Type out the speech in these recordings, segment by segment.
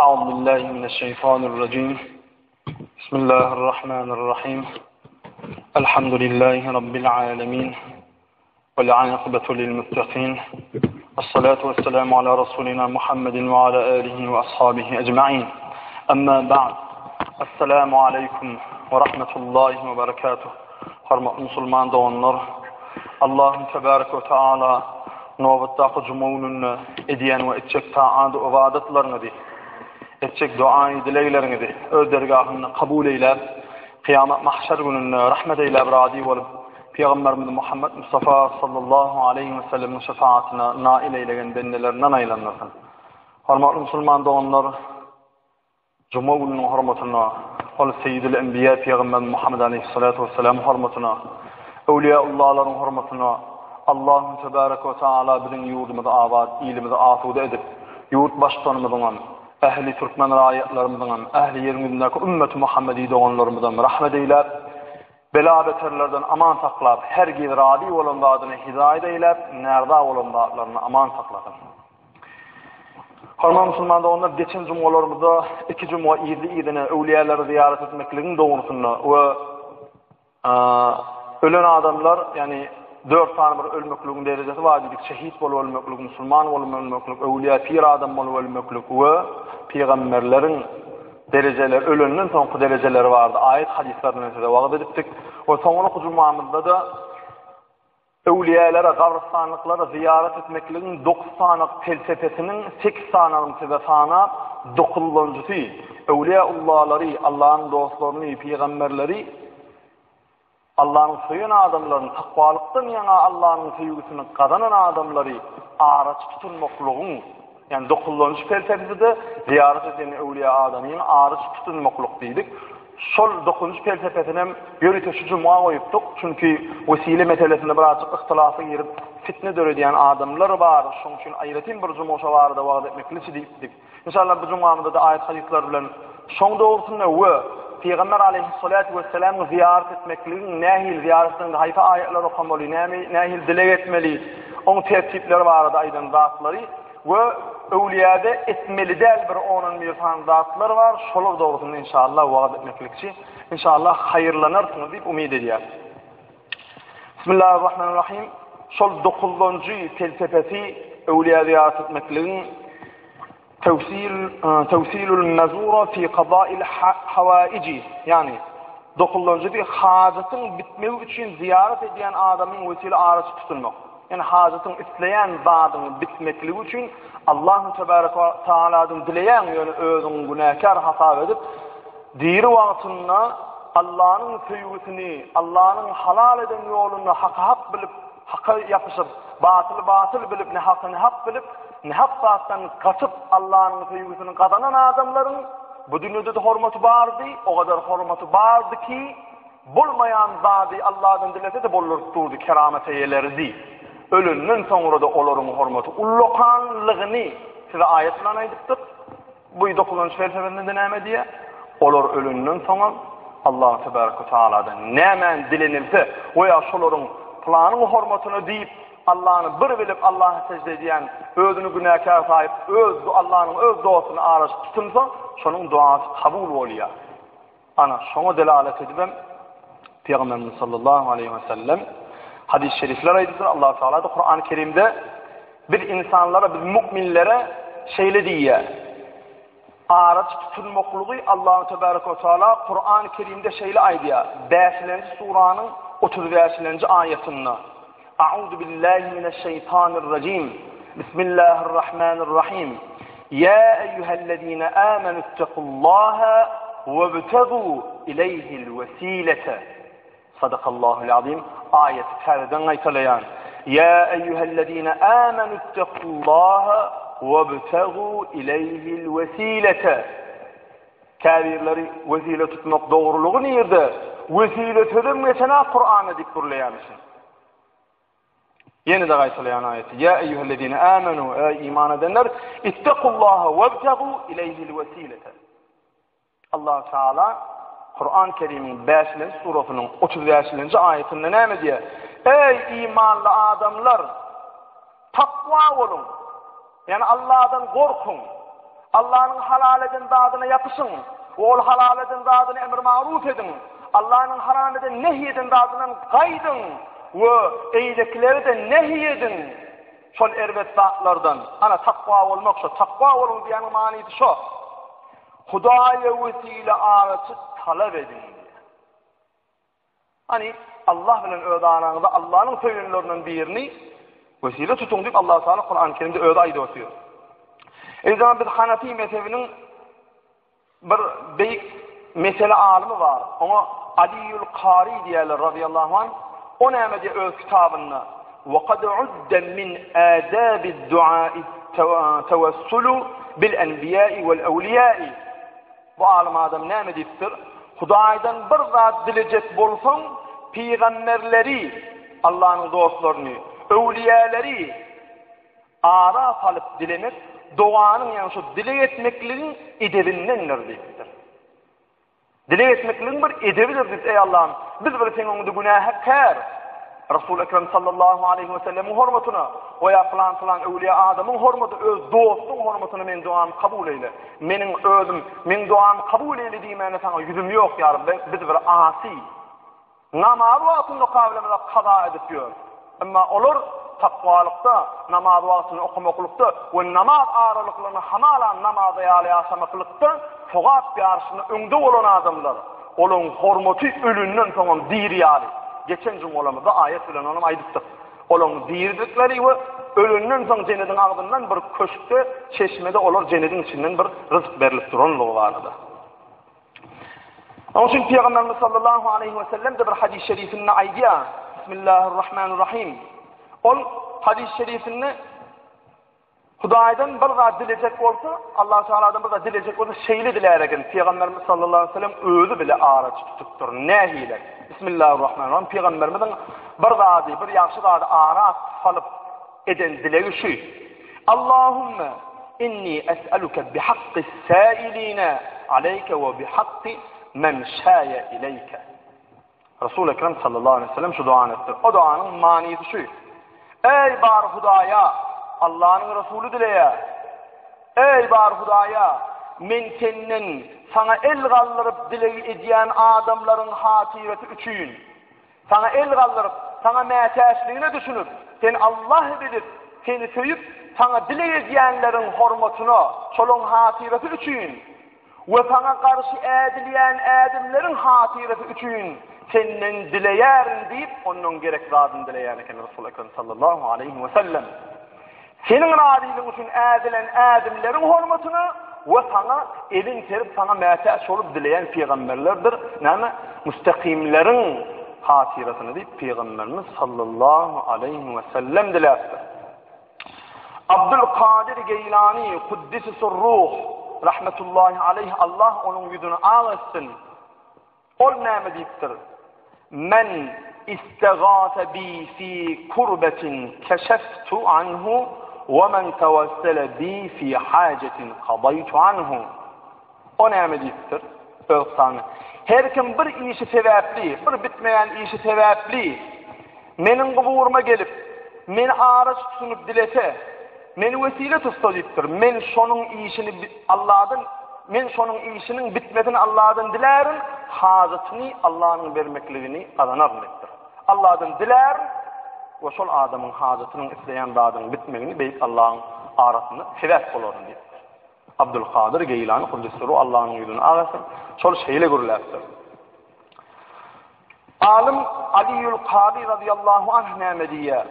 A'udhu billahi mineşşeýtanirrajim. Bismillahirrahmanirrahim. Elhamdülillahi rabbil alamin. Vel aqibatu lil muttaqin. Essalatu vesselamu ala rasulina Muhammedin ve ala alihi ve ashabihi ecmaîn. Amma ba'd. Esselamu aleýkum ve rahmetullahi ve berekatuh. Hormatly musulman doganlar, Allahym tebarek we taala nobatdaky juma gününde edýän we etjek taat ybadatlaryňyzy, etjek duaýy dilegleriňizi öz dergahynda kabul eýläp, kyýamat mahşer gününde rahmet eýläp razy bolup, Pygamberimiz Muhammet Mustafa sallallahu aleýhi we sellemiň şefaatyna nail eýlegen bendelerinden aýlandyrsyn. Hormatly musulman doganlar, Juma gününiň hormatyna, ol Seýidül Enbiýa Pygamberimiz Muhammet aleýhissalatu wessalamyň hormatyna, öwliýaullalaryň hormatyna Allahym tebareke we taala biziň ýurdumyzy abat, ilimizi asuda edip, ýurt baştutanymyzyňam, ähli türkmen raýatlarymyzyňam, ähli ýeriň ýüzündäki ümmeti Muhammedi doganlarymyzam rahmet eýläp, bela-beterlerden aman saklap, hergiz razy bolan zadyna hidaýat eýläp, närza bolan zatlaryna aman saklasyn. Hormatly musulman doganlar, geçen jumgalarymyzda iki jumga yzly-yzyna öwliýaleri zyýarat etmekligiň dogrusynda we ölen adamlar, ýagny dört sany bir ölmekligiň derejesi bar diýdik, şehit bolup ölmeklik, musulman bolup ölmeklik, öwliýa pir adam bolup ölmeklik we pygamberleriň derejeleri, ölenden soňky derejeleri barada aýat hadyslar bilen size wagyz edipdik. We soňraky jumamyzda-da Öwlüýälere, gabrystanlyklara zyýarat etmekligiň dokuz sany pelsepesiniň sekiz sanyny size sanap, dokuzynjysy, öwlüýäullalary, Allanyň dostlaryny, pygamberleri, Allanyň söýen adamlaryny, takwalykdan ýaňa Allanyň söýgüsini gazanan adamlary araçy tutunmaklygyň, ýagny dokuzynjy pelsepesi-de zyýarat eden öwlüýä adamyňy araçy tutunmaklyk diýdik. Şol dokuzynjy pelsepesinem ýörite şu juma goýupdyk. Çünki wesile meselesinde birazjyk yhtylafa girip, fitne döredýän adamlar bar. Şonuň üçin aýratyn bir juma şo barada wagyz etmekliçi diýipdik. Inşallah bu jumamyzda-da aýat-hadyslar bilen şoň dogrusynda we Pygamber aleýhissalatu wessalamyň zyýarat etmekligiň nähili zyýarat etmekde haýsy aýatlar okamaly, näme nähili dileg etmeli, oň tertipleri barada aýdan zatlary We öwlüýäde etmeli däl bir ondan bir sany zatlar bar, şolar dogrusynda inşallah wagyz etmeklikçi. Inşallah haýyrlanarsyňyz diýip umyt edýäris. Bismillahirrahmanirrahim. Şol dokuzynjy pelsepesi öwlüýä zyýarat etmekligiň tewsil tewsilul mezura fi qada'il hawaiji, ýagny dokuzynjysy hajatyň bitmegi üçin zyýarat edýän adamyň wesile araçy tutunmak. Ýagny hajatyň isleýän zadyň bitmekligi üçin Allahu tebarek we taaladan dileýäň, ýöne özüňi günäkär hasap edip, diri wagtynda Allanyň söýgüsini, Allanyň halal eden ýolunda haky hak bilip, haka ýapyşyp, batyly batyl bilip, nähaky nähak bilip, nähak zatdan gaçyp Allanyň söýgüsini gazanan adamlaryň bu dünýede-de hormaty bardy, o gadar hormaty bardy ki, Bolmaýan zady Alladan dilese-de bolduryp durdy, keramat eýeleridi. Ölenden soňra-da olaryň hormaty ullakanlygyny size aýat bilen aýdypdyk. Bu dokuzynjy felsefesinde näme diýýär? Olar ölenden soňam Allahu tebaraka we taaladan nämäni dilenilse we ýa şolaryň pylanyň hormatyna diýip Allany bir bilip Allaha sežde edýän, özüni günäkär saýyp, öz Allanyň öz dostuny araçy tutunsa, şonuň duasy kabul bolýar. Ana, şoňa delalet edibem Pygamberimiz sallallahu aleýhi we sellem hadys-y şerifler aýdypdyr. Allah Teala da Kur'an-ı Kerimde biz insanlara, biz mu'minlere şeýle diýýär. Araç tutunmaklygy Allahu tebaraka we taala Kur'an-ı Kerimde şeýle aýdýar. 5-nji suranyň 35-nji aýatynda. A'udhu billahi mineşşeýtanirrajim. Bismillahirrahmanirrahim. Ýa eýýuhellezine amenüttequllaha webtegu ileyhil wesilete. Sadakallahul azim. Aýaty täzeden gaýtalaýan. Ýa eýýuhellezine amenüttequllaha webtegu ileyhil wesilete. Käbirleri wesile tutmak dogrulygy nirde? Wesile sözem geçenok Kuranda diýip gürleýärmişin. Ýene-de gaýtalaýan aýaty. Ýa eýýuhellezine amenu, eý iman edenler, ittakullaha webtegu ileyhil wesilete. Allah Teala Kur'an Kerimiň 5-nji surasynyň 35-nji aýatynda näme diýýär? Eý imanly adamlar, takwa boluň. Ýagny Allahdan gorkuň. Allanyň halal eden zadyna ýapyşyň we ol halal eden zadyny emr-maruf ediň. Allanyň haram eden, nehy eden zadyndan gaýdyň we eýlekileri-de nehy ediň şol erbet zatlardan. Ana, takwa bolmak şo. Takwa boluň diýýäniň manysy şo. Hudaýa wesile araçy talap ediň diýýär. Hany, Allah bilen öz araňyzda Allanyň söýenlerinden birini wesile tutuň diýip Allah Taala Kurany Kerimde özi aýdyp otyr. Eýsem biz Hanafi mezhebiniň bir beýik mesele alymy bar. Oňa Aliýul Kari diýerler radiyallahu anh. O näme diýer öz kitabynda? Wa kad udda min adabi duai tawassulu bil enbiýai wal awliýai. Bu alym adam näme diýipdir? Hudaýdan bir zat dilejek bolsaň, pygamberleri, Allanyň dostlaryny, öwlüýäleri ara salyp dilemek doganyň, ýagny şu dileg etmekligiň edebindendir diýipdir. Dileg etmekligiň bir edebidir diýip, eý Allahym, biz bir seň öňüňde günähkär. Resul Ekrem sallallahu aleýhi we sellemiň hormatyna we ýa pylan pylan öwlüýä adamyň hormaty öz dostuň hormatyna meň dogamy kabul eýle. Meniň özüm meň dogamy kabul eýle diýmäne saňa ýüzüm ýok ýa Rabbi, biz bir asy. Namaz wagtynda okabilemizok kaza edip ýör. Emma olar takwalykda, namaz wagtynda okamaklykda we namaz aralyklarynda hamala namaza ýaly ýaşamaklykda sogap ýaryşynda öňde bolan adamlar. Olaryň hormaty ölenden soňam diri ýaly. Geçen jumgalarymyzda aýat bilen onam aýdypdyk. Olaryň diridikleri we ölenden soň jenediň agzyndan bir köşkde, çeşmede olar jenediň içinden bir ryzk berlip duranlygy barada. Onuň üçin Pygamberimiz sallallahu aleýhi we sellem de bir hadys şerifinde aýdýar. Bismillahirrahmanirrahim. Ol hadys şerifinde Hudaýdan bir zat dilejek bolsa, Allah Teala'dan bir zat dilejek bolsa şeýle dilär eken. Pygamberimiz sallallahu aleyhi ve sellem özi bile araçy tutupdyr. Nähili? Bismillahirrahmanirrahim. Pygamberimiziň bir zady, bir ýagşy zady ara salyp eden dilegi şu. Allahümme inni es'eluke bihaqqis sailine aleyke we bihakki men şaye ileyke. Resul Ekrem sallallahu aleyhi ve sellem şu duany etdi. O duanyň manysy şu. Ey bar Hudaýa, Allah'yň Resuly dileýär. Ey bar Hudaýa, men senden saňa el galdyryp dileg edýän adamlaryň hatyrasy üçin Saňa el galdyryp, saňa mätäçligine düşünip, seni Allah bilip, seni söýüp, saňa dileg edýänleriň hormatyna, şolaryň hatyrasy üçin we saňa garşy ädilýän ädimleriň hatyrasy üçin senden dileýärin diýip, ondan gerek zadyny dileýän eken Resul Ekrem sallallahu aleýhi we sellem. Seniň razylygyň üçin ädilen ädimleriň hormatyna we saňa elin serip saňa mätäç bolup dileýän pygamberlerdir, näme, müstakimleriň hatyrasyna diýip pygamberimiz sallallahu aleýhi we sellem diläpdir. Abdul Kadir Geýlani kuddise sirruh rahmetullahi aleýh Allah onuň ýüzüni ak etsin. Ol näme diýipdir? Men istegase bi fi kurbetin keşeftu anhu we men tewessele bi fi hajetin kadaýtu anhu. O näme diýipdir? Öz sany. Her kim bir işi sebäpli, bir bitmeýän işi sebäpli meniň guburyma gelip, meni araç tutunyp dilese, meni wesile tutsa diýipdir. Men şonuň işini Allahdan men şonuň işiniň bitmesini Allahdan dilärin, hajatyny Allahnyň bermekligini gazanaryn diýipdir. Allahdan dilärin we şol adamyň hajatynyň isleýän zadynyň bitmegini beýik Allahyň arasynda sebäp bolaryn diýipdir. Abdulkadyr Geýlany Kuddüsüru Allanyň ýüzüni ak etsin, şol şeýle gürläpdir. Alym Aliýul Kary radiyallahu anh näme diýýär?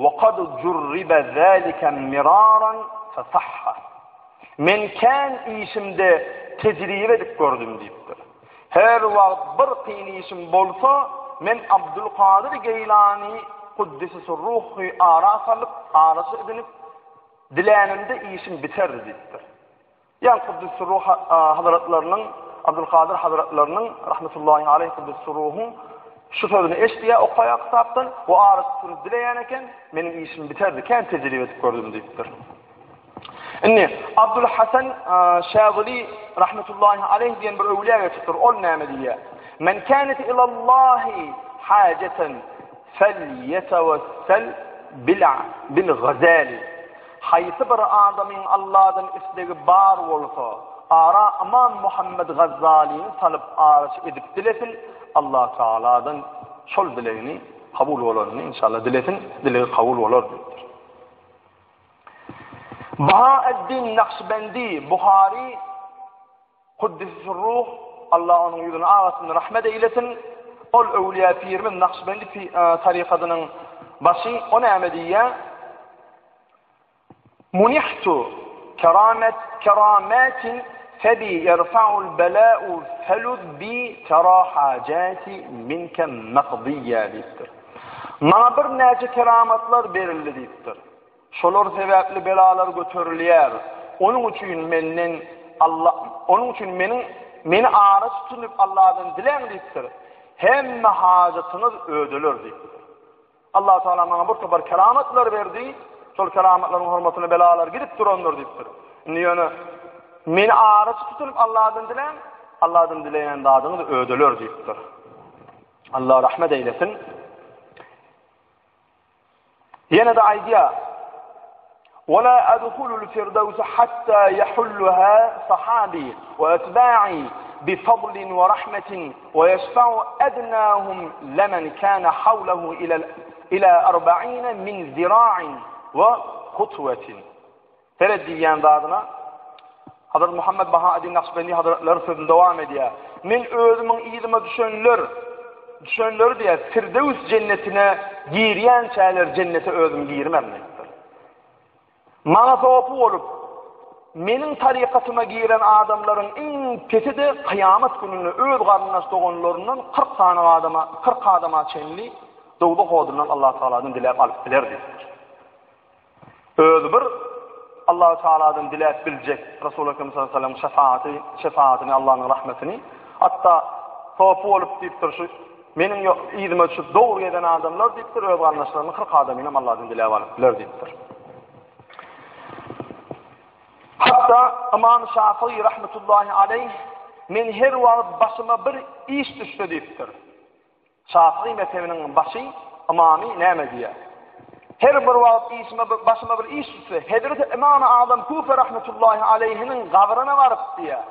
Wa kad jurriba zalika miraran fa sahha. Men kän işimde tejribe edip gördüm diýipdir. Her wagt bir kyn işim bolsa, men Abdulkadyr Geýlany Kuddise Sirruhy ara salyp, araçy edinip, Dilänimde işim biterdi diýipdir. Ýa Kuddüsruh hazratlarynyň, Abdulkadyr hazratlarynyň rahmetullahi aleýh Kuddüsruhuň şu sözüni eşidýär, okaýar kitapdan, we arasy tutunyp dileýän eken, meniň işim biterdi, kän tejribe edip gördüm diýipdir. Indi Abdul Hasan Şazyly rahmetullahi aleýh diýen bir öwlüýä geçipdir. Ol näme diýýär? Men kânet ilallahi hajeten Felýetewessel bil bil gazali. Haýsy bir adamyň Alladan islegi bar bolsa, ara Ymam Muhammet Gazzalyny salyp araçy edip dilesin, Allatagaladan şol dilegini kabul bolanyny inşallah dilesin, dilegi kabul bolar diýipdir. Bahaeddin Nakşbendi Buhary Kuddise sirruh, Allah onuň ýüzüni ak etsin, rahmet eýlesin. Ol öwlüýä pirimiz Nakşbendi tarykadynyň başy, o näme diýýär? Munihtu keramet keramatin febi ýerfa'ul bela'u feluz bi tera hajati minke maqdiýa diýipdir. Maňa birnäçe keramatlar berildi diýipdir. Şolar sebäpli belalar göterilýär. Onuň üçin menden Alla, onuň üçin meniň meni ara tutunyp Alladan diläň diýipdir. Hemme hajatyňyz ödeler diýipdir. Allah Taala maňa bir topar keramatlar berdi. Şol keramatlaryň hormatyna belalar gidip durandyr diýipdir. Indi ýöne meni ara tutunyp Alladan diläň, Alladan dileýän zadyňyz ödeler diýipdir. Allah rahmet eýlesin. Ýene-de aýdýar, Wa la adhulul firdawsa hatta yahulluha sahabi wa atba'i bi fadlin wa rahmetin wa yashfa'u adnahum liman kana hawlahu ila ila arba'ina min zira'in wa hutwatin. Seret diýýän zadyna Hazrat Muhammed Bahaeddin Nakşbendi Hazretleri sözüni dowam edýär. Men özümiň yzyma düşenler, düşenleri diýýär, Firdöws jennetine girýänçäler jennete özüm girmerin diýipdir. Maňa sopy bolup, meniň tarykatyma giren adamlaryň iň pesi-de kyýamat gününde öz garyndaş doganlaryndan 40 sany adama, 40 adama çenli dowzah odundan Allah Tagaladan diläp alyp biler diýipdir. Özi bir Allahu Teala'dan diläp biljek Resuly Ekrem sallallahu aleyhi ve sellem şefaati, şefaatini, Allah'yň rahmetini. Hatda sopy bolup diýipdir şu meniň yzyma düşüp dogry gelen adamlar diýipdir, öz garyndaşlaryny 40 adamynam Allah'dan diläp alyp biler diýipdir. Hatda Ymam Şafii rahmetullahi aleyh men her wagt başyma bir iş düşse diýipdir. Şapygy mezhebiniň başy, ymamy näme diýýär? Her bir wagt işime bir, başyma bir iş düşse, Hezreti Ymamy Azam Kufe rahmetullahi aleýhiniň gabryna baryp diýýär.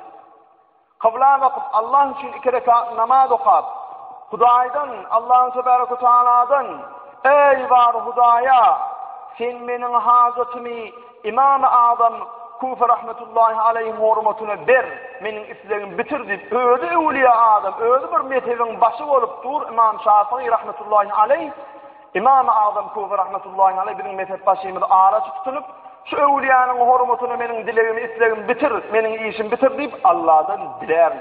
Kybla bakyp, Allah üçin iki rekat namaz okap, Hudaýdan, Allahu tebaraka taaladan, Eý bar Hudaýa, sen meniň hajatymy Ymamy Azam Kufe rahmetullahi aleýhiň hormatyna ber, meniň islegimi bitir diýip, özi öwlüýä adam, özi bir mezhebiň başy bolup dur, Ymam Şafygy rahmetullahi aleýh, Ymamy Azam Kufe rahmetullahi aleýh biziň mezhep başymyz araçy tutunyp, şu öwlüýäniň hormatyna meniň dilegimi, islegimi bitir, meniň işimi bitir diýip, Alladan dilär,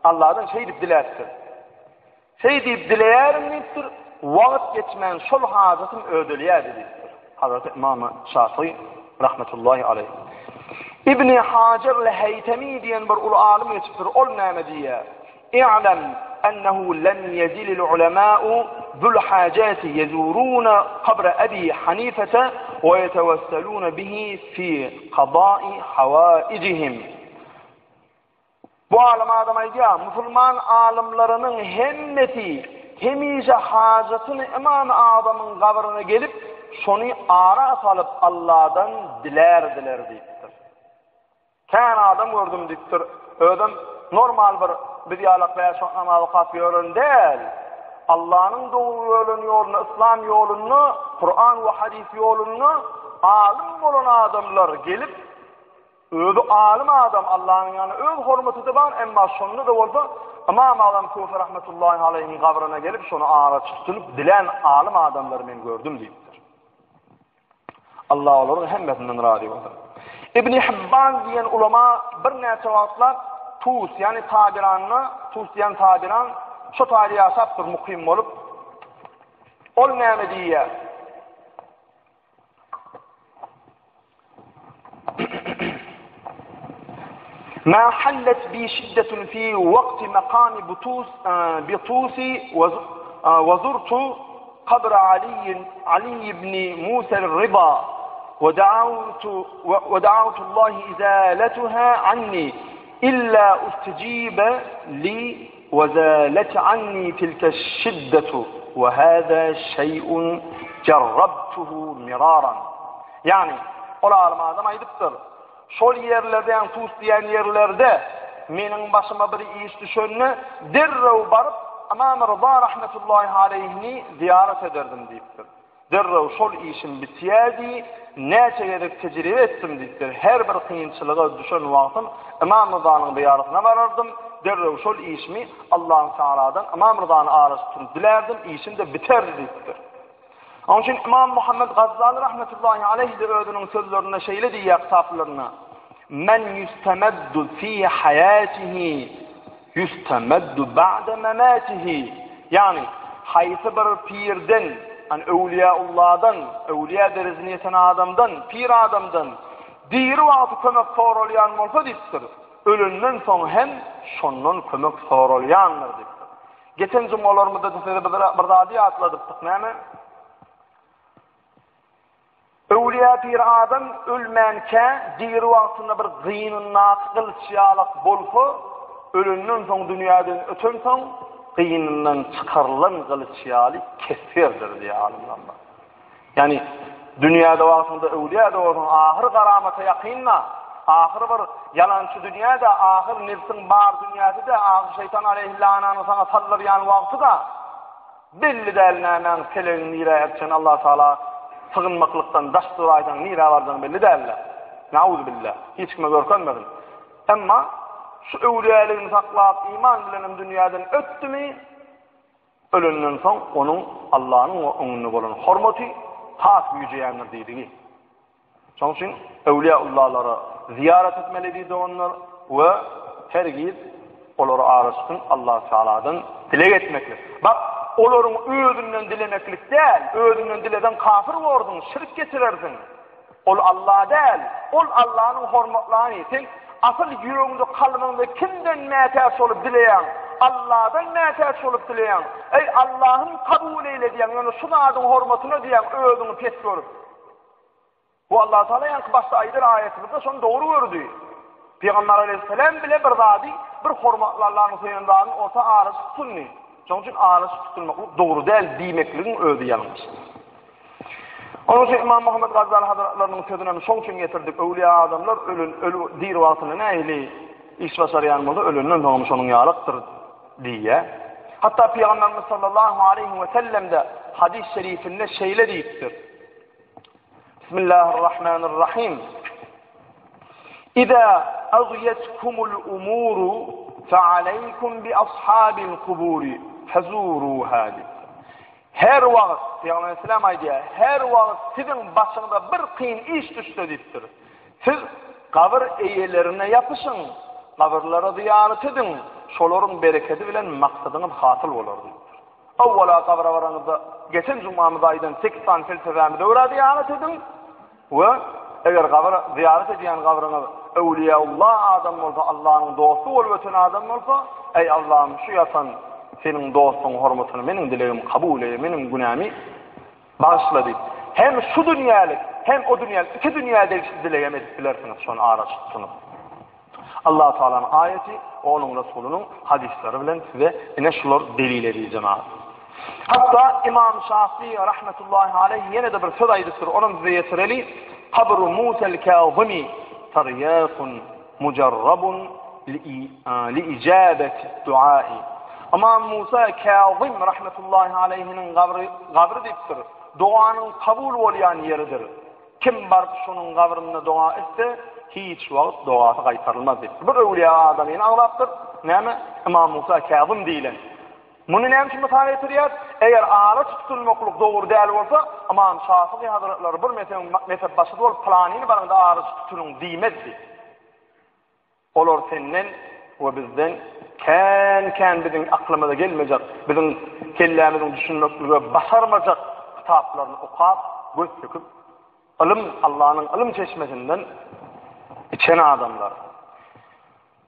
Alladan şeýdip diläpdir. Şeý diýip dileýärin diýipdir, wagt geçmän şol hajatym ödelýärdi diýipdir. Hazreti Ymam Şafy rahmetullahi aleýh. Ibni Hajar el-Heýtemi diýen bir uly alym geçipdir, ol näme diýýär? I'lem ennehu lem yezilil ulema'u zul hajati yezuruna kabra Abi Hanifete we yetewesseluna bihi fi qada'i hawaijihim. Bu alym adam aýdýar, musulman alymlarynyň hemmesi hemişe hajatyny Ymamy Azamyň gabryna gelip, şony ara salyp Alladan dilärdiler diýipdir. Kän adam gördüm diýipdir. Özem normal bir biz ýalak bäş wagt namaz okap ýören däl. Allanyň dogry ýölen ýolunda, yslam ýolunda, Kuran we hadys ýolunda alym bolan adamlar gelip, Özi alym adam, Allanyň ýanynda öz hormaty-da bar, emma şonda-da bolsa Ymam Agam Kufi rahmetullahi aleýhiň gabryna gelip, şony araçy tutunyp dilän alym adamlary men gördüm diýipdir. Allah olaryň hemmesinden razy bolsun. Ibn Hibban diýen ulama birnäçe wagtlap Tus, ýagny Tabiranda, Tus diýen Tabiran şo taýda ýaşapdyr mukym bolup. Ol näme diýýär? Ma hallet bi şiddetun fi waqti makami butus bitusi we zurtu kabr Ali Ali ibn Musa al-Rida we da'awtu we da'awtu Allah izalatuha anni illa ustijiba li we zalet anni tilke şiddetu we hâzâ şey'un cerrabtuhu miraran. Ýagny, ol alym adam aýdypdyr, Şol ýerlerde, ýagny Tus diýen ýerlerde meniň başyma bir iş düşende, derrew baryp, Ymam Ryza rahmetullahi aleýhini zyýarat ederdim diýipdir. Derrew şol işim bitýärdi, näçe gezek tejribe etdim diýipdir. Her bir kynçylyga düşen wagtym Ymam Ryzanyň zyýaratyna barardym, derrew şol işimi Allahu Tagaladan Ymam Ryzany araçy tutup dilärdim, işim-de biterdi diýipdir. Onuň üçin Ymam Muhammed Gazzaly rahmetullahi aleýh-de özüniň sözlerinde şeýle diýýär kitaplarynda, Men ýustemeddu fi haýatihi ýustemeddu ba'de mematihi. Ýagny, haýsy bir pirden, ýagny öwliýaulladan, öwliýa derejesine ýeten adamdan, pir adamdan diri wagty kömek soralýan bolsa diýipdir, ölenden soň hem şondan kömek soralýandyr diýipdir. Geçen jumgalarymyzda size bir zady ýatladypdyk, näme? Öwlüýä pir adam ölmänkä diri wagtynda bir gynyndaky gylyç ýalak bolsa, ölenden soň dünýäden ötensoň gynyndan çykarylan gylyç ýaly kesgerdir diýýär alymlar. Ýagny dünýäde wagtyňda öwlüýä-de bolsaň ahyr garamata ýakyn-da, ahyr bir ýalançy dünýä-de, ahyr nebsiň bar dünýäsi-de, ahyr şeýtan aleýhillananyň saňa saldyrýan wagty-da, Belli däl nämäň pelegiň nirä eltjegini Allah Tagala sygynmaklykdan daş duraýsaň nirä barjagyň belli dälde. Nauzubilla. Hiç kime görkezmesin. Emma şu öwlüýäligini saklap iman bilenem dünýäden ötdümi, ölenden soň onuň Allanyň öňünde bolan hormaty has güýjeýändir diýdigi. Şonuň üçin öwliýaullalara zyýarat etmeli diýdi doganlar we hergiz olary araçysyn Allah Tealadan dileg etmeklik. Bak, olaryň özünden dilemeklik däl, özünden dileseň kafir borsuň, şirk getirersiň. Ol Allah däl, ol Allanyň hormatlany. Sen asyl ýüregiňde, kalbyňda kimden mätäç bolup dileýäň? Alladan mätäç bolup dileýäň. Eý Allahym kabul eýle diýýäň, ýöne şu zadyň hormatyna diýýäň, özüňi pes görüp. Bu Allah Taala ýaňky başda aýdan aýatymyzda şony dogry gördi. Pygamber aleyhisselam bile bir zady, bir hormatly Allanyň söýen zadyny orta araçy tutundy. Şonuň üçin araçy tutulmaklyk dogry däl diýmekligiň özi ýalňyş. Onuň üçin Imam Muhammed Gazzaly hazratlarynyň sözüni hem şoň üçin getirdik. Öwliýa adamlar ölen, ölü diri wagtynda nähili iş başarýan bolsa, ölenden soň hem şonuň ýalykdyr diýýär. Hatda Pygamberimiz sallallahu aleyhi we sellem-de hadys şerifinde şeýle diýipdir. Bismillahirrahmanirrahim. Iza agyýetkumul umuru fe aleykum bi ashabil kuburi fezuruha. Her wagt Peygamber Aleyhisselam aýdýar, her wagt siziň başyňyza bir kyn iş düşse diýipdir. Siz gabyr eýelerine ýapyşyň, gabyrlara zyýarat ediň, şolaryň berekedi bilen maksadyňyz hasyl bolar diýipdir. Owwala gabra baraňyzda geçen jumamyzda aýdan sekiz sany felsefämize görä zyýarat ediň we eger gabyr zyýarat edýän gabryňyz öwliýaullah adam bolsa, Allanyň dosty bolup öten adam bolsa, eý Allahym şu ýatan seniň dostuň hormatyna meniň dilegimi kabul eýle, meniň günämi bagyşla diýip, hem şu dünýälik, hem o dünýälik iki dünýä degişli dilegem edip bilersiňiz şony araçy tutunyp. Allah Taalanyň aýaty we onuň Resulynyň hadyslary bilen size ine şular delil edýär jemagat. Hatda Imam Şafii rahmetullahi aleýh ýene-de bir söz aýdypdyr, onam size ýetireli. Kabru Musa'l Kazimi taryýakun mujarrabun li ijabeti duai. Imam Musa Kazim rahmetullahi aleýhiniň gabry gabry diýipdir. Doganyň kabul bolýan ýeridir. Kim baryp şonuň gabrynda doga etse, hiç wagt dogasy gaýtarylmaz diýipdir. Bir öwlüýä adamyny agzapdyr. Näme? Ymam Musa Käzim diýlen. Muny näme üçin mysal getirýär? Eger araç tutulmaklyk dogry däl bolsa, Ymam Şafygy hazratlary bir mezhebiň mezhepbaşysy bolup pylanyny baryňda araç tutunyň diýmezdi. Olar senden we bizden kän-kän biziň aklymyza gelmejek, biziň kellämiziň düşünmeklige başarmajak kitaplaryny okap, göz söküp, ylym, Allanyň ylym çeşmesinden içen adamlar.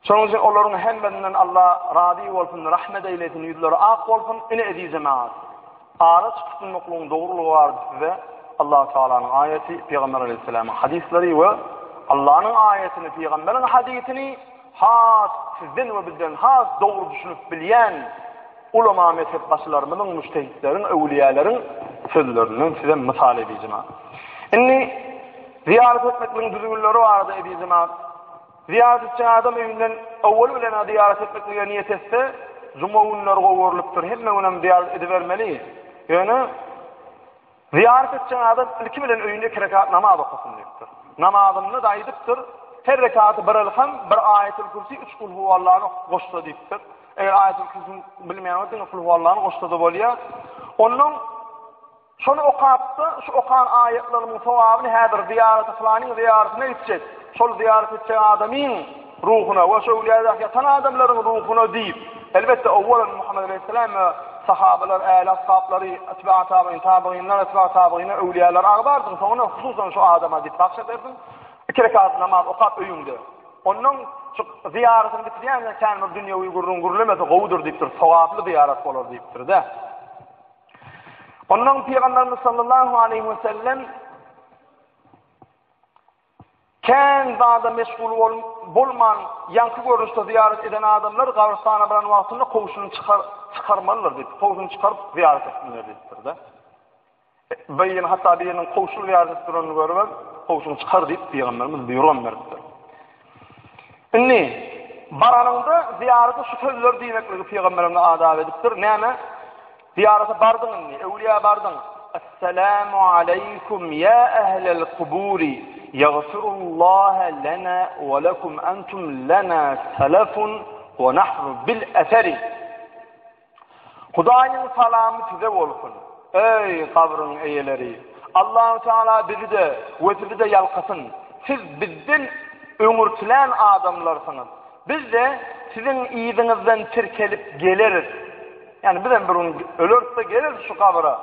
Şonuň üçin olaryň hemmesinden Alla razy bolsun, rahmet eýlesin, ýüzleri ak bolsun. Ine eziz jemagat, Araç tutunmaklygyň dogrulygy barada size Allahu Tagalanyň aýaty, Pygamber Aleyhisselamyň hadyslary we Allanyň aýatyny, Pygamberiň hadysyny has sizden we bizden has dogry düşünip bilýän ulama mezhepbaşylarymyzyň, mujtehitleriň, öwliýäleriň sözlerinden size mysal edijim. Indi. Zyýarat etmekligiň düzgünleri barada eziz jemagat. Zyýarat etjek adam öýünden owal bilen zyýarat etmeklige niýet etse, juma günleri gowy görlüpdir. Hemme günem zyýarat edibermeli. Ýöne zyýarat etjek adam ilki bilen öýünde iki rekat namaz okasyn diýipdir. Namazynda-da aýdypdyr, her rekaty bir elham, bir aýatul kürsi, üç kul huwallany goşsa diýipdir. Eger aýatul kürsini bilmeýän bolsa diňe kul huwallany goşsa-da bolýar. Ondan Şony okapda, şu okan aýatlarymyň sogabyny häzir zyýarata pylanyň zyýaratyna gitjek, şol zyýarat etjek adamyň ruhuna we şo öwlüýädäki ýatan adamlaryň ruhuna diýip, elbetde, owwalan Muhammet aleýhissalam we sahabalar, äli ashablary, etba tabiin, tabiinler, etba tabiine, öwlüýäler agzarsyň, soňuna hususan şu adama diýip bagş edersiň. Iki rekat namaz okap öýüňde. Ondan şu zyýaratyny bitirýänçä kän bir dünýewi gürrüň gürlemese gowudyr diýipdir, sogaply zyýarat bolar diýipdir-de. Ondan Pygamberimiz sallallahu aleyhi ve sellem kän zada meşgul bol, bolman, ýaňky görnüşde zyýarat eden adamlar gabrystana baran wagtynda kowşuny çykar, çykarmalydyr diýip, kowşuny çykaryp zyýarat etsinler diýipdir-de. Bir ýyl hatda biriniň kowşuly zyýarat edip duranyny görüp, kowşuny çykar diýip Pygamberimiz buýrugan beripdir. Indi baranyňda zyýarata şu sözleri diýmekligi pygamberimiz adap edipdir. Näme? Zyýarata bardyň indi, öwlüýä bardyň. Essalamu aleýkum ýa ehlel kuburi. Ýagfirullaha lana we lekum entum lana selefun we nahnu bil eseri. Hudaýyň salamy size bolsun, eý, gabryň eýeleri! Allahu Teala bizi-de we sizi-de ýalkasyn. Siz bizden öňürtilän adamlarsyňyz. Biz-de siziň yzyňyzdan tirkelip geleris. Ýagny bizem bir gün öleris-de geleris şu gabra.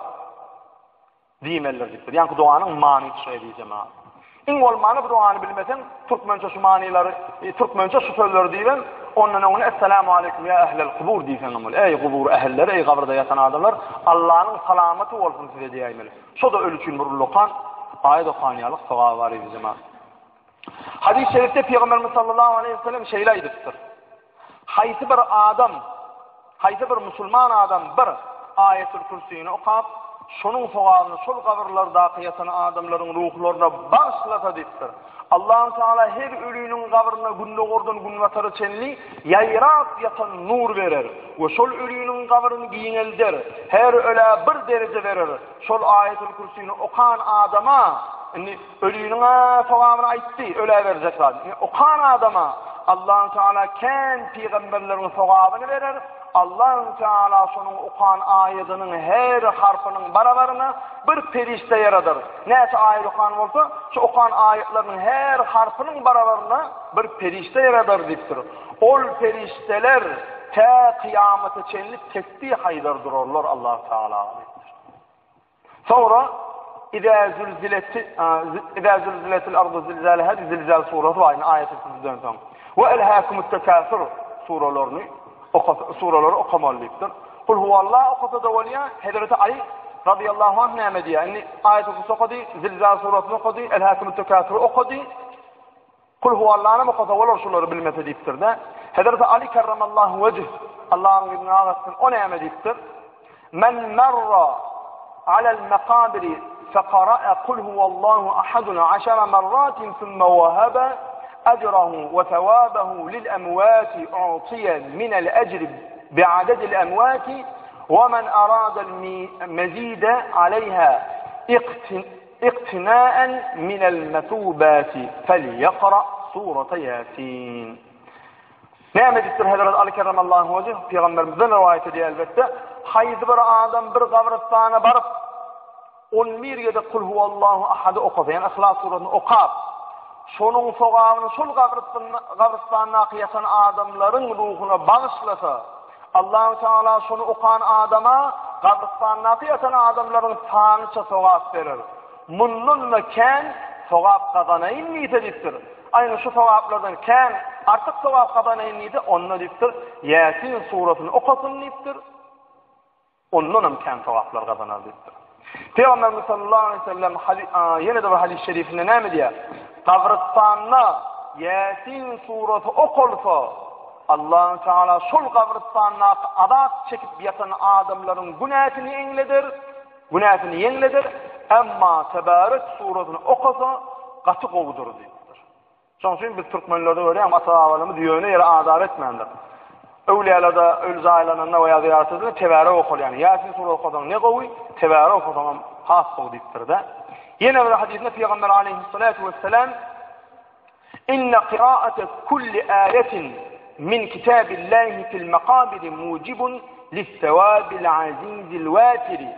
Diýmelidir diýipdir. Ýaňky doganyň manysy şu eziz jemagat. Iň bolmanda bu dogany bilmeseň, türkmençe şu manylary, e, türkmençe şu sözleri diýibem, ondan öňüne Esselamu aleýkum ýa ehlel kubur diýseň hem bolýar. Eý gubur ähilleri, eý gabrda ýatan adamlar, Allanyň salamaty bolsun size diýäýmeli. Şo-da öli üçin bir ullakan aýat okan ýaly sogaby bar eziz jemagat. Hadys-y şerifde Pygamberimiz sallallahu aleýhi we sellem şeýle aýdypdyr. Haýsy bir adam, haýsy bir musulman adam bir Aýatul Kürsini okap, şonuň sogabyny şol gabyrlardaky ýatan adamlaryň ruhlaryna bagyşlasa diýipdir. Allahu Teala her ölüniň gabryna gündogardan günbatara çenli ýaýrap ýatan nur berer we şol ölüniň gabryny giňelder. Her ölä bir dereje berer. Şol Aýatul Kürsini okan adama indi Öliniň-ä sogabyny aýtdy, ölä berjek zady. Indi okan adama Allahu Teala kän pygamberleriň sogabyny berer. Allahu Teala şonuň okan aýadynyň her harpynyň barabaryna bir perişde ýaradar. Näçe aýat okan bolsa, şu okan aýatlarynyň her harpynyň barabaryna bir perişde ýaradar diýipdir. Ol perişdeler tä kyýamata çenli tesbih aýdar durarlar Allahu Teala diýipdir. Soňra Izâ zülzileti Izâ zülziletil ardu zilzâleha Zilzal surasy bar, ýani aýatul kürsüden soň. We elhâkumut tekâsur suralaryny okasa suralary okamaly diýipdir. Kul huwallah okasa-da bolýar. Hezreti Ali radiyallahu anh näme diýýär? Indi aýatul kürsi okady, Zilzal surasyny okady, Elhâkumut tekâsur okady. Kul huwallanam okasa bolar şulary bilmese diýipdir-de. Hezreti Ali kerremallahu wejh, Allahyň ýüzüni ak etsin, o näme diýipdir? Men merra alel mekabiri fekara'a kul huwallahu ahadun aşara merratin sümme wehebe ecrahu ve sevabehu lil emvati u'tiye minel ecri bi'adedil emvati ve men aradel mezide aleyha Iqtina'en minel mesubati felýekra surata Ýasin. Näme diýipdir Hezret Aly kerremallahu wejh, pygamberimizden rowaýat edýär elbetde, haýsy bir adam bir gabrystana baryp, 11 gezek Kul huwallahu ahady okasa, ýagny Yhlas surasyny okap, şonuň sogabyny şol gabrystandaky ýatan adamlaryň ruhuna bagyşlasa, Allahu Teala şony okan adama gabrystandaky ýatan adamlaryň sanyça sogap berer. Mundan-da kän sogap gazanaýyn diýse diýipdir. Aýny şu sogaplardan kän artyk sogap gazanaýyn diýse, onda diýipdir, Ýasin surasyny okasyn diýipdir. Ondanam kän sogaplar gazanar diýipdir. Pygamberimiz sallallahu aleyhi ve sellem ýene-de bir hadys şerifinde näme diýýär? Gabrystanda Ýasin surasy okalsa, Allahu Teala şol gabrystandaky azap çekip ýatan adamlaryň günäsini ýeňleder, günäsini ýeňleder. Emma Tebarek surasyny okasa, gaty gowudyr diýipdir. Şonuň üçin biz türkmenlerde görýän ata-babalarymyz ýöne ýere azap etmändir. Öwlüýälerde öli jaýlananda we ýa zyýarat edilende tebärek okalýar. Ýasin sure okasaň ne gowy, tebärek okasaň hem has gowy diýipdir-de. Ýene bir hadysynda Pygamber aleyhissalatu vesselam Inne kiraate kulli ayetin min kitabillahi fil makabiri mujibun lissewabil azizil wafiri.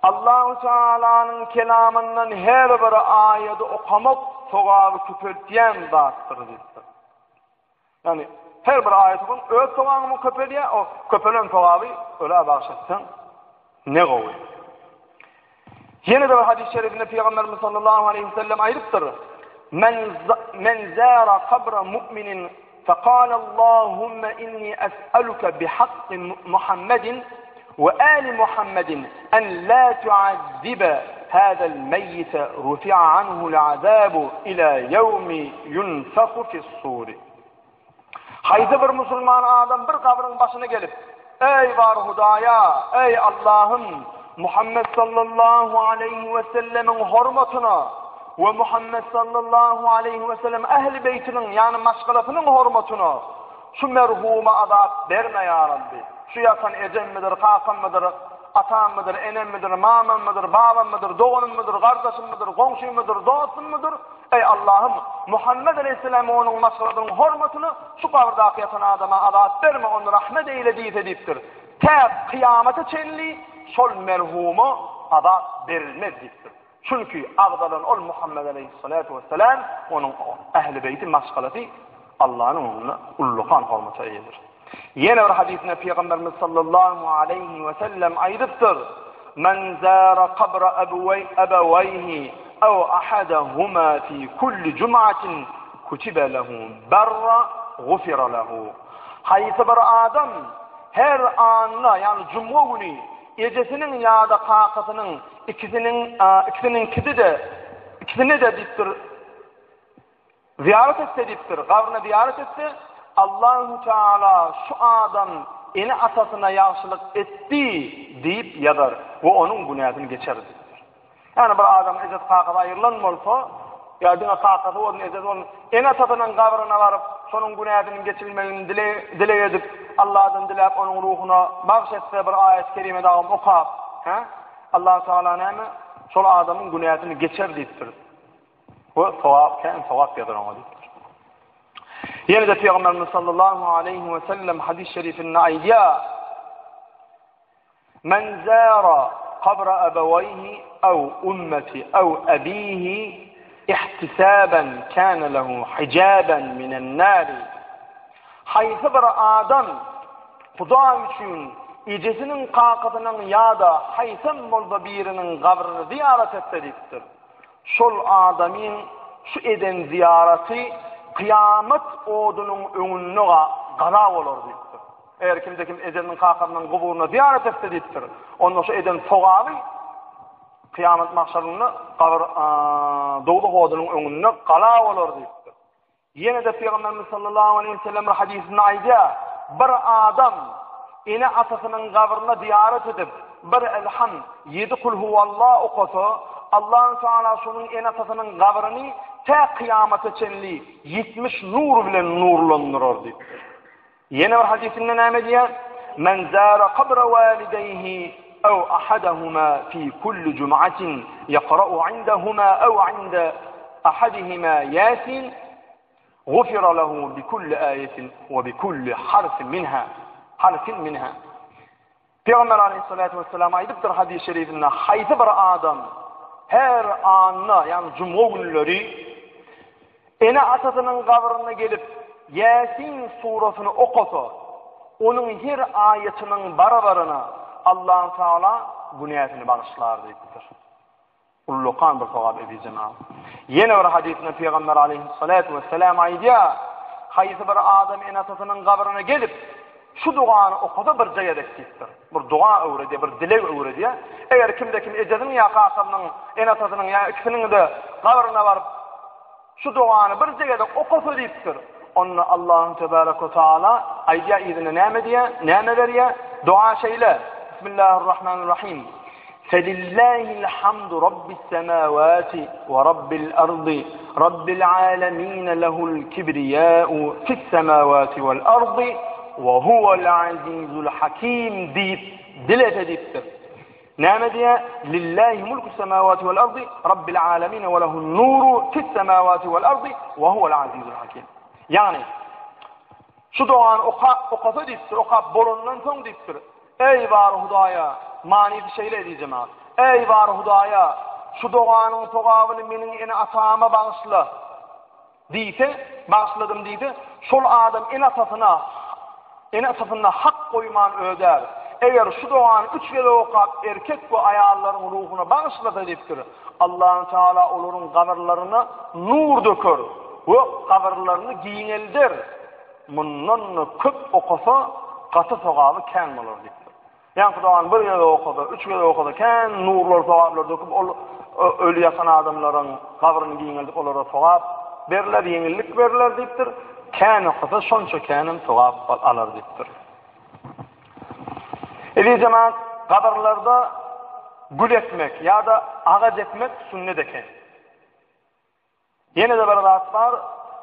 Allahu Tealanyň kelamyndan her bir aýady okamak sogaby köpeltýän zatdyr diýipdir. Ýagny her bir aýat okaň öz sogabyňy köpelýär, o köpelen sogaby ölä bagyş etseň ne gowy. Ýene-de bir hadys şerifinde Pygamberimiz sallallahu aleýhi we sellem aýdypdyr: Men men zara kabra mu'minin faqala Allahumma inni es'aluka bihaqqi Muhammedin we ali Muhammedin en la tu'azziba hada al-mayyit rufi'a anhu al-azabu ila yawmi yunfakhu fis-sur. Haýsy bir musulman adam bir gabryň başyna gelip, Eý bar Hudaýa, eý Allahym, Muhammet sallallahu aleýhi we sellemiň hormatyna we Muhammet sallallahu aleýhi we sellem ähli beýtiniň, ýagny maşgalasynyň hormatyna şu merhuma azap berme ýa Rabbi. Şu ýatan ejemmidi, kakammydyr, atammydyr, enemmidi, mamammydyr, babammydyr, doganymmydyr, gardaşymmydyr, goňşymydyr, dostummydyr, Eý, Allahym! Muhammet aleýhissalam we onuň maşgalasynyň hormatyna şu gabyrdaky ýatan adama azap berme, ony rahmet eýle diýse diýipdir. Tä kyýamata çenli şol merhuma azap berilmez diýipdir. Çünki agzalan ol Muhammet aleýhissalatu wessalam, onuň ähli-beýti, maşgalasy Allanyň öňünde ullakan hormata eýedir. Ýene bir hadysynda Pygamberimiz sallallahu aleýhi we sellem aýdypdyr, Men zara kabra abawayhi aw ahadahuma fi kulli jum'atin kutiba lahu barra gufira lahu. Haýsy bir adam her anna, ýagny jumga güni ejesiniň ýa-da kakasynyň ikisiniň ikisiniňkisi-de ikisini-de diýipdir Zyýarat etse diýipdir, gabryna zyýarat etse, Allahu Teala şu adam ene-atasyna ýagşylyk etdi diýip ýazar we onuň günäsini geçer diýipdir. Ýagny bir adamyň ejesi kakasy aýrylan bolsa, ýa diňe kakasy bolsun, ejesi bolsun, ene-atasynyň gabryna baryp, şonuň günäsiniň geçilmegini dileg edip, Allahdan diläp, onuň ruhuna bagyş etse, bir aýat-kerime dagam okap, hä? Allahu Teala näme? Şol adamyň günäsini geçer diýipdir. We sogap, kän sogap ýazar oňa diýipdir. Ýene-de Pygamberimiz sallallahu aleýhi we sellem hadys şerifinde aýdýar: Men zara qabra abawayhi aw ummati aw abihi ihtisaban kana lahu hijaban minan nar. Haýsy bir adam Hudaý üçin ejesiniň, kakasynyň ýa-da haýsam bolsa biriniň gabryny zyýarat etse diýipdir. Şol adamyň şu eden zyýaraty kyýamat odunyň öňünde gala bolar diýipdir. Eger kimde-kim ejesiniň, kakasynyň guburyna zyýarat etse diýipdir, onda şu eden sogaby kyýamat magşarynda gabyr dowzah odunyň öňünde gala bolar diýipdir. Ýene-de Pygamberimiz sallallahu aleýhi we sellem bir hadysynda aýdýar, Bir adam ene-atasynyň gabryna zyýarat edip, bir Elham, ýedi Kul huwallah okasa, Allahu Teala şonuň ene-atasynyň gabryny tä kyýamata çenli 70 nur bilen nurlandyrar diýipdir. Ýene bir hadysynda näme diýýär? Men zara kabra walideyhi aw ahadahuma fi kulli jum'atin yaqra'u indahuma aw inda ahadihima Yasin gufira lahu bi kulli ayetin we bi kulli harfin minha harfin minha Pygamber aleyhissalatu vesselam aýdypdyr hadys şerifinde haýsy bir adam her anna ýagny jumga günleri Ene-atasynyň gabryna gelip, Ýasin surasyny okasa, onuň her aýatynyň barabaryna Allahu Tagala günäsini bagyşlar diýipdir. Ullakan bir sogap eziz jemagat. Ýene bir hadysynda Pygamber aleyhissalatu vesselam aýdýar, haýsy bir adam ene-atasynyň gabryna gelip, şu dugany okasa birje gezek diýipdir. Bir duga öwredýär, bir dileg öwredýär. Eger kimde-kim ejesiniň ýa kakasynyň, ene-atasynyň ýa ikisiniň-de gabryna baryp, şu dogany birje gezek okasa diýipdir. Onda Allahu tebaraka we taala aýdýar yzyna näme diýýär? Näme berýär? Doga şeýle: Bismillahirrahmanirrahim. Felillahil hamdu rabbis semawati we rabbil ardy rabbil alamin lehul kibriya'u fis semawati wal ardy we huwal azizul hakim diýip dilese diýipdir. Näme diýýär? Lillahi mulku semawati wal ardy rabbil alamin we lehun nuru fis semawati wal ardy we huwal azizul hakim. Ýagny Şu dogany oka, okasa diýipdir, okap bolandan soň diýipdir. Eý bar Hudaýa, manysy şeýle eziz jemagat. Eý bar Hudaýa, şu doganyň sogabyny meniň ene-atama bagyşla diýse, bagyşladym diýse, şol adam ene-atasyna ene-atasynda hak goýman ödär. Eger şu dogany üç gezek okap erkek we aýallaryň ruhuna bagyşlasa diýipdir. Allahu Teala olaryň gabyrlaryna nur döker we gabyrlaryny giňelder. Mundan-da köp okasa, gaty sogaby kän bolar diýipdir. Ýaňky dogany bir gezek okasa, üç gezek okasa, kän nurlar, sogaplar döküp, ol öli ýatan adamlaryň gabryny giňeldip, olara sogap berler, ýeňillik berler diýipdir. Kän okasa, şonça känem sogap alar diýipdir. Eziz jemaat, gabyrlarda gül ekmek ýa-da agaç ekmek sünnet eken. Ýene-de bir zat bar,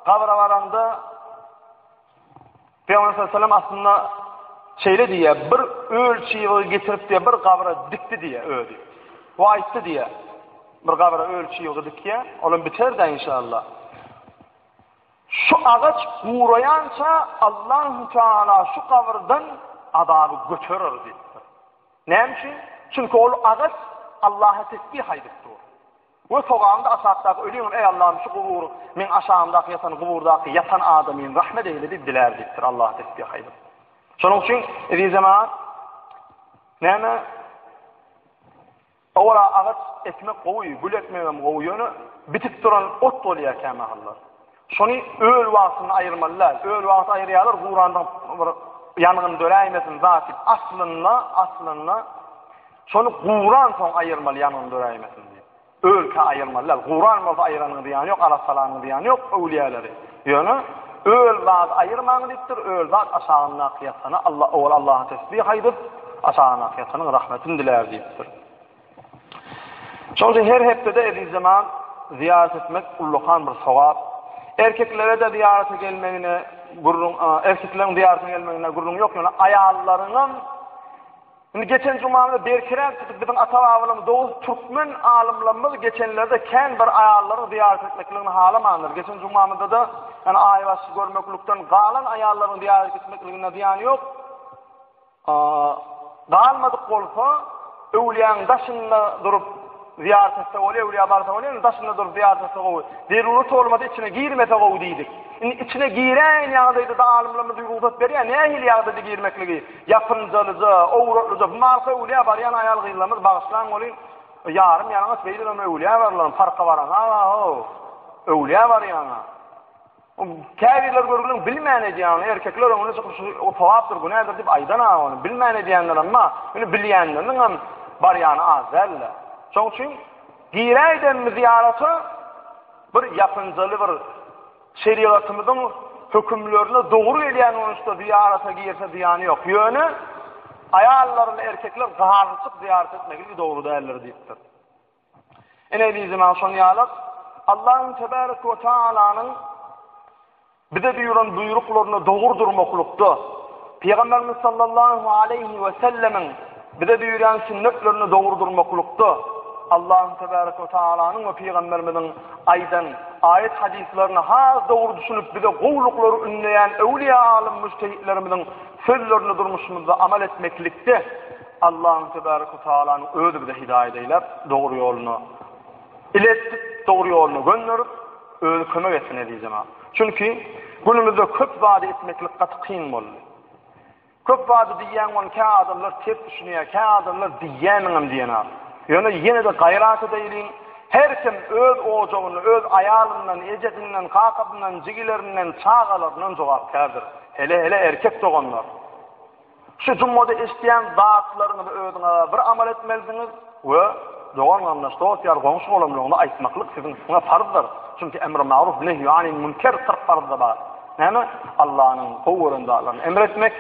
gabra baranda Pygamber sallallahu aleyhi ve sellem aslynda şeýle diýýär, bir öl çybygy getirip diýýär, bir gabra dikdi diýýär özi. We aýtdy diýýär. Bir gabra öl çybygy dikýär, olam biter-dä inşallah. Şu agaç guraýança Allahu Teala şu gabyrdan azaby göterer diýipdir. Näme üçin? Çünki ol agaç Allaha tesbih aýdyp dur. We sogabynda aşakdaky öliňem eý Allahym şu gubur meň aşagymdaky ýatan guburdaky ýatan adamyny rahmet eýle diýip dilär diýipdir Allaha tesbih aýdyp. Şonuň üçin eziz jemaat näme Owala agaç ekmek gowy, gül ekmegem gowy ýöne bitip duran ot bolýar kämahallar. Şony öl wagtynda aýyrmaly däl. Öl wagty aýyrýarlar gurandan bir ýangyn döräýmesin zat diýip. Aslynda, aslynda Şony guran soň aýyrmaly ýangyn döräýmesin diýip. Ölkä aýyrmaly däl. Guran bolsa aýyranyň zyýany ýok, arassalanyň zyýany ýok öwlüýäleri. Ýöne öl zady aýyrmaň diýipdir, öl zat aşagyndaky ýatana Allah owal Allaha tesbih aýdyp, aşagyndaky ýatanyň rahmetini dilär diýipdir. Şonuň üçin her hepdede eziz jemaat zyýarat etmek ullakan bir sogap. Erkeklere-de zyýarata gelmegine gürrüň, erkekleriň zyýarata gelmegine gürrüň ýok, ýöne aýallaryňam Indi geçen jumamyzda berkiräk tutup biziň ata-babalarymyz dogrusu türkmen alymlarymyz geçenlerde kän bir aýallaryň zyýarat etmekligini halamandyr. Geçen jumamyzda-da ýani aýbaşy görmeklikden galan aýallaryň zyýarat etmekliginde zyýan ýok. Galmadyk bolsa öwlüýäň daşynda durup zyýarat etse bolýar, öwlüýä barsa bolýar, indi daşynda durup zyýarat etse gowy. Zerurat bolmasa içine girmese gowy diýdik. Indi içine giräýen ýagdaýda-da alymlarymyz rugsat berýär, nähili ýagdaýda girmekligi? Ýapynjalyja, owratlyja, bu malka öwlüýä barýan aýal-gyzlarymyz bagyşlaň welin, ýarym ýalaňaç beýdibem öwlüýä barylan, parka baraňa-how, öwlüýä barýaň-a. Käbirler görgüliň bilmän edýän ony, erkekler öňüne çykyp şu sogapdyr, günädir diýip aýdan-a ony, bilmän edýänlerem bar. Ýöne bilýänleriniňem barýany az däl-de. Şonuň üçin giräýdenmi zyýarata bir ýapynjaly bir şerigatymyzyň hökümlerine dogry gelýän görnüşde zyýarata girse zyýany ýok. Ýöne aýallar bilen erkekler garyşyk zyýarat etmekligi dogry däldir diýipdir. Ine ezizim şon ýaly Allahyň tebarek we taalanyň bize buýran buýruklaryna dogry durmaklykda, Pygamberimiz sallallahu aleýhi we sellemiň bize buýran sünnetlerine dogry durmaklykda, Allahyň tebarek we taalanyň we pygamberimiziň aýdan aýat hadyslaryna has dogry düşünip bize gowulyklary ündeýän öwliýa alym müjtehitlerimiziň sözlerini durmuşymyzda amal etmeklikde Allahyň tebarek we taalanyň özi bize hidaýat eýläp, dogry ýoluna iletip, dogry ýoluna gönderip, özi kömek etsin eziz jemagat. Çünki günümizde köp zady etmeklik gaty kyn boldy. Köp zady diýýäň ony kä adamlar ters düşünýär, kä adamlar diýýäniňem diýenok. Ýöne ýene-de gaýrat edeýliň, her kim öz ojagynda, öz aýalyndan, ejesinden, kakasyndan, jigilerinden, çagalaryndan jogapkärdir. Hele-hele erkek doganlar. Şu jumada eşidýän zatlaryňyzy özüňize bir amal etmelisiňiz we dogan-garyndaş, dost-ýar, goňşy-golamlaryňyza aýtmaklyk siziň üstüňe parzdyr. Çünki emri maruf, nehýu anil münker 40 parzda bar. Näme? Allanyň gowy gören zatlaryny emr etmek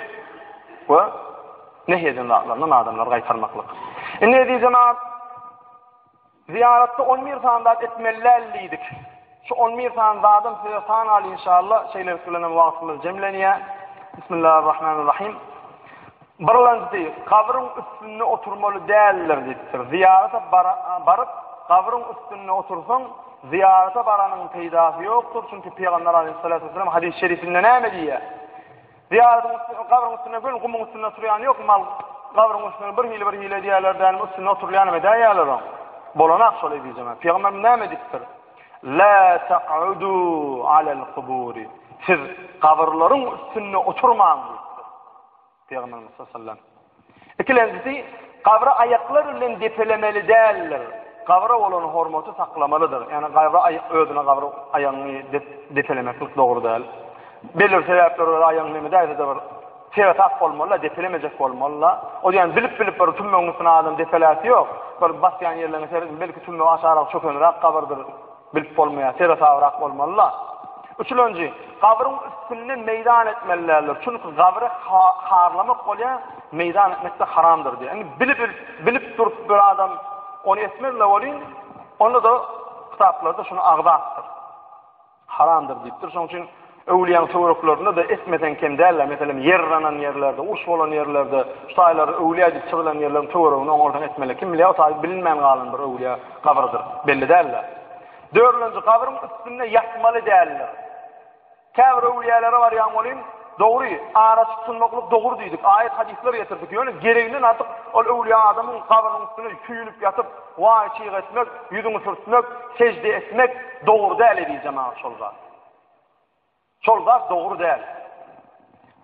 we nehy eden zatlaryndan adamlary gaýtarmaklyk. Indi eziz jemagat, Zyýaratda on bir sany zat etmeli däl diýdik. Şu on bir sany zadam size sanaly inşallah. Şeýlelik bilen hem wagtymyz jemlenýär. Bismillahirrahmanirrahim. Birlenjisi, gabryň üstünde oturmaly däldir diýipdir. Zyýarata baryp, gabryň üstünde otursaň, zyýarata baranyň peýdasy ýokdur. Çünki Pygamber aleyhissalatu vesselam hadys-y şerifinde näme diýýär? Zyýaratyň üstünde, gabryň üstünde göni gumuň üstünde oturýan ýok, mal gabryň üstünde bir hili bir hili edýärler dälmi, üstünde oturylýanam edäýýärler oň. Bolanak şol edijeme. Pygamberimiz näme diýipdir? La taq'udu alal kuburi. Siz gabyrlaryň üstünde oturmaň diýipdir. Pygamberimiz sallallahu aleyhi ve sellem. Ikilenjisi, gabry aýaklar bilen depelemeli däldir. Gabra bolan hormaty saklamalydyr. Ýagny gabra aýak özüne gabry aýagyňy depelemeklik dogry däl. Belli bir sebäpler görä aýagyňy neme dälse-de bir seresap bolmaly-da, depelemejek bolmaly-da. O diýen bilip-bilip bir tümmegiň üstüne adam depeläsi ýok. Bir basýan ýerlerine seredip, belki tümmegi aşarak çökenräk gabyrdyr. Bilip bolmaýar, seresabrak bolmaly-da. Üçülenji, gabryň üstünde meýdan etmeli däldir. Çünki gabry harlamak bolýar, meýdan etmek-de haramdyr diýýär. Indi bilip, bilip durup bir adam ony etmez-le welin, onda-da kitaplarda şuny agzapdyr. Haramdyr diýipdir. Şonuň üçin öwlüýäň töwereklerinde-de etmeseň kem däl-de, meselem, ýer yranan ýerlerde, uruş bolan ýerlerde, şu taýlarda öwlüýä diýip çyzylan ýerleriň töwereginde oňarsaň etmeli. Kim bilýär, o taý bilinmän galan bir öwlüýä gabrydyr. Belli däl-de. Dördünji, gabryň üstünde ýatmaly däldir. Käbir öwlüýälere barýaň welin, dogry, araçy tutunmaklyk dogry diýdik, aýat-hadyslar getirdik. Ýöne gereginden artyk ol öwlüýä adamyň gabrynyň üstüne süýnüp ýatyp, waý-çyg etmek, ýüzüňi sürtmek, sežde etmek dogry däl eziz jemagat şol zat. Şol zat dogry däl.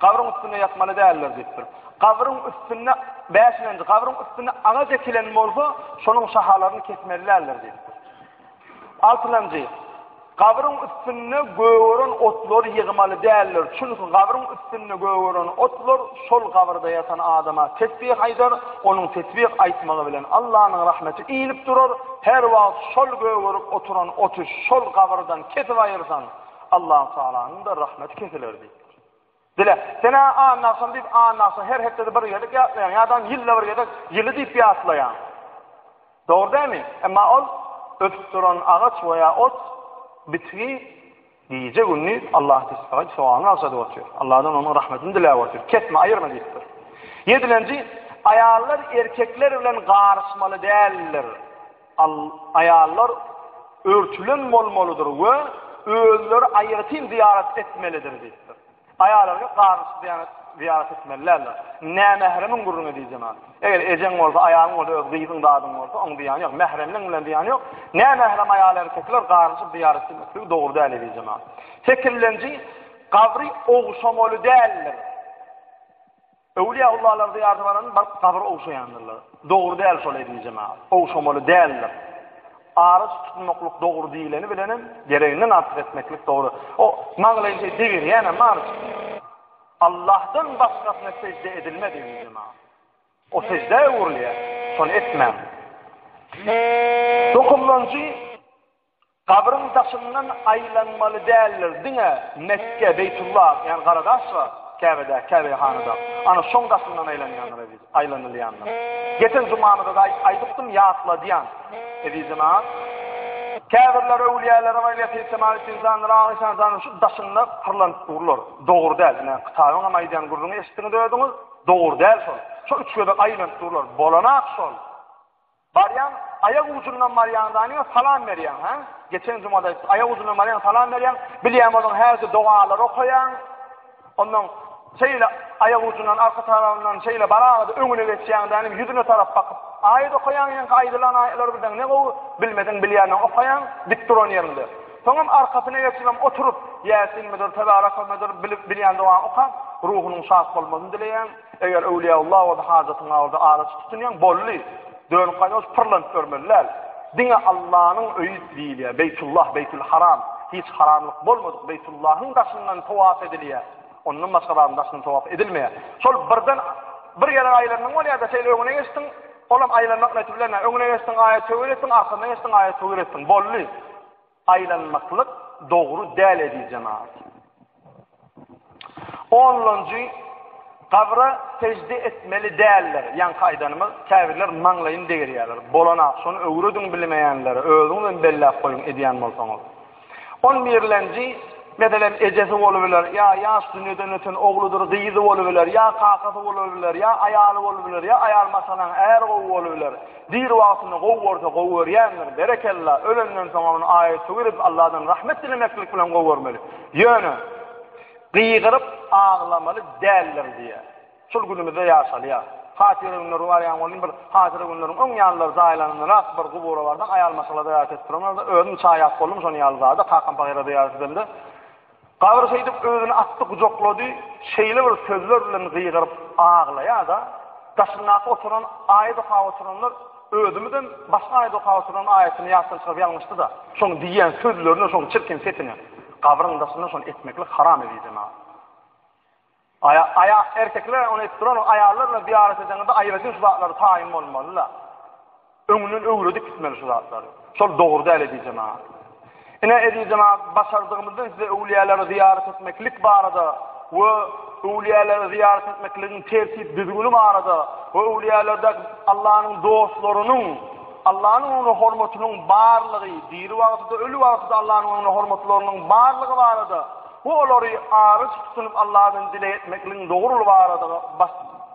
Gabryň üstünde ýatmaly däldir diýipdir. Gabryň üstünde bäşinji gabryň üstünde agaç ekilen bolsa, şonuň şahalaryny kesmeli däldir diýipdir. Altynjy, gabryň üstünde gögeren otlary ýygmaly däldir. Çünki gabryň üstünde gögeren otlar şol gabyrda ýatan adama tesbih aýdar, onuň tesbih aýtmagy bilen Allanyň rahmeti inip durar. Her wagt şol gögerip oturan oty şol gabyrdan kesip aýyrsaň, Allahu Tagalanyň-da rahmeti kesiler diýipdir. Dile, sen-ä anna agşam diýip, anna agşam her hepdede bir gezek ýatlaýaň, ýa-da ýylda bir gezek ýyly diýip ýatlaýaň. Dogry dälmi? Emma ol ösüp duran agaç we ýa ot, bitgi gije-gündiz Allaha tesbih aýdyp, sogabyny bagşladyp otyr. Allahdan onuň rahmetini diläp otyr. Kesme, aýyrma diýipdir. Ýedilenji, aýallar erkekler bilen garyşmaly däldir. Al, aýallar örtülen bolmalydyr we özleri aýratyn zyýarat etmelidir diýipdir. Aýallar garyşyp zyýarat, zyýarat etmeli däldir. Nämähremiň gürrüňi diýjem ha. Eger ejeň bolsa, aýalyň bolsa, öz gyzyň zadyň bolsa, oň zyýany ýok. Mähremliň bilen zyýany ýok. Nämährem aýal erkekler garyşyp zyýarat etmekligi dogry däl diýjem ha. Sekizinji, gabry ogşamaly däldir. Öwlüýäullalar zyýarata baranda baryp gabyr ogşaýandyrlar. Dogry däl şol eziz jemagat. Ogşamaly däldir. Araç tutunmaklyk dogry diýleni bilenem gereginden artyk etmeklik dogry. O maňlaýyny şeý degirýänem bar. Allahdan başgasyna sejde edilmez eziz jemagat. O sejdä öwrülýär. Şony etmäň. Dokuzynjy Gabryň daşyndan aýlanmaly däldir, diňe Mekge, Beýtullah, ýagny gara daş bar Käbede, Käbehanada. Ana şoň daşyndan aýlanýandyr eziz, aýlanylýandyr. Geçen jumamyzda-da aýdypdym, ýatladýan, eziz jemagat. Käbirler öwlüýälere barýar, Seýit Jemaletdin jandyr, Agy işan jandyr, şu daşynda pyrlanyp durlar. Dogry däl. Ine, kitabyň hem aýdýan gürrüňi eşitdiňiz özüňiz. Dogry däl şol. Şo üç gezek aýlanyp durlar. Bolanak şol. Barýaň, aýak ujundan barýaň danyňa salam berýäň, hä? Geçen jumada aýtdyk, aýak ujundan barýaň, salam berýäň, bilýän bolsaň häzir dogalar okaýaň. Ondan şeýle aýak ujundan arka tarabyndan şeýle baraga-da öňüne geçýäň dänim, ýüzüne tarap bakyp aýat okaýaň, ýaňky aýdylan aýatlary bilseň ne gowy, bilmeseň bilýäniňi okaýaň, dik duran ýeriňde. Soňam arkasyna geçibem oturyp, Ýasinmidir, Tebarakmydyr, bilip bilýän dogaňy okap, ruhunyň şat bolmasyny dileýäň. Eger öwlüýäullah bolsa hajatyň bar bolsa araçy tutunýaň, boldy. Dönüp gaýdan bolsa pyrlanyp ýörmeli däl. Diňe Allanyň öýi diýilýär. Beýtullah, Beýtul Haram. Hiç haramlyk bolmadyk Beýtullahyň daşyndan towaf edilýär. Ondan başga zadyň daşyndan towaf edilmeýär. Şol birden bir gezek aýlandyň bolýar-da, şeýle öňüne geçdiň, olam aýlanmak neti bilen öňüne geçdiň, aýat töwir etdiň, arkasyna geçdiň, aýat töwir etdiň. Boldy. Aýlanmaklyk dogry däl eziz jemagat. Onlanjy. Gabra sežde etmeli däldir. Ýaňky aýdanymyz, käbirler maňlaýyny degirýärler. Bolanak, şony öwrediň bilmeýänlere, özüňizem belläp goýuň edýän bolsaňyz. On birlenji, meselem, ejesi bolubiler, ýa ýaş dünýeden öten ogludyr, gyzy bolubiler, ýa kakasy bolubiler, ýa aýaly bolubiler, ýa aýal maşgalaň äri gowy bolubiler. Diri wagtynda gowy görse gowy görýändir, berekella, ölenden soňam ony aýat-töwir edip Allahdan rahmet dilemeklik bilen gowy görmeli. Ýöne, Gygyryp aglamaly däldir diýýär. Şol günümizde ýaşalýar. Hatyra günleri barýan welin bir hatyra günleriň öň ýanlary jaýlananrak bir gubura barsaň aýal maşgala zyýarat edip duranlar-da özüm şaýat boldum şonuň ýaly zada kakam pahyra zyýarat edemde gabyr şeýdip özüni atdy gujaklady şeýle bir sözler bilen gygyryp aglaýar-da daşyndaky oturan aýat okap oturanlar Özümizem başga aýat okap oturan aýatyny ýatdan çykaryp ýalňyşdy-da. Şoň diýýän sözlerine, şoň çirkin sesine gabryň daşynda şony etmeklik haram eziz jemagat. Aýa, aýa, erkekler ony edip duran, aýallar bilen zyýarat edeňizde aýratyn şu zatlary taýyn bolmaly-da. Öňünden öwredip gitmeli şu zatlary. Şol dogry däl eziz jemagat. Ine, eziz jemagat, başardygymyzdan size öwlüýäleri zyýarat etmeklik barada we öwlüýäleri zyýarat etmekligiň tertip-düzgüni barada we öwlüýälerde Allanyň dostlarynyň, Allanyň öňünde hormatynyň barlygy, diri wagty-da, öli wagty-da Allanyň öňünde hormatlarynyň barlygy barada we olary aryç tutunyp Alladan dileg etmekligiň dogrulygy barada,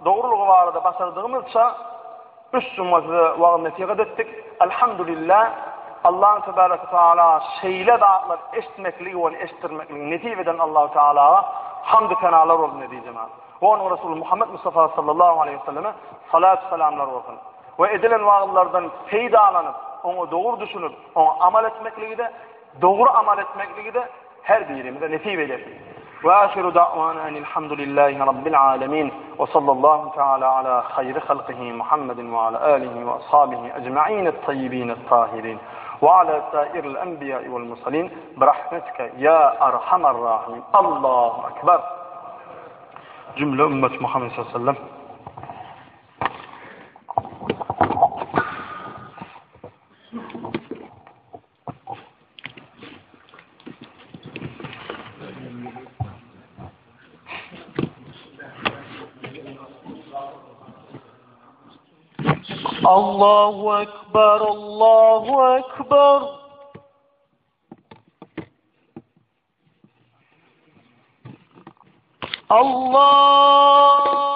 dogrulygy barada başardygymyzça Üç juma size wagyz-nesihat etdik. Elhamdülillah, Allahyn tebareke teala şeýle zatlar eşitmekligi we eşitdirmekligi nesip eden Allahu Tealaga hamdy senalar bolsun eziz jemaat. We onuň Resuly Muhammed Mustafa sallallahu aleýhi we selleme salatu selamlar bolsun. We edilen wagyzlardan peýdalanyp, oňa dogry düşünip, oňa amal etmekligi-de, dogry amal etmekligi-de Her birimize nesip eylesin. Ve ahiru da'wana enilhamdülillahi rabbil alemin ve sallallahu teala ala hayri halkihi Muhammedin ve ala alihi ve ashabihi ecma'in et-tayyibin et-tahirin ve ala sairil enbiya'i vel mursalin bi rahmetike ya erhamer rahimin. Allahu ekber. Cümle ümmet Muhammed sallallahu aleyhi ve sellem. Allahu Ekber, Allahu Ekber. Allah.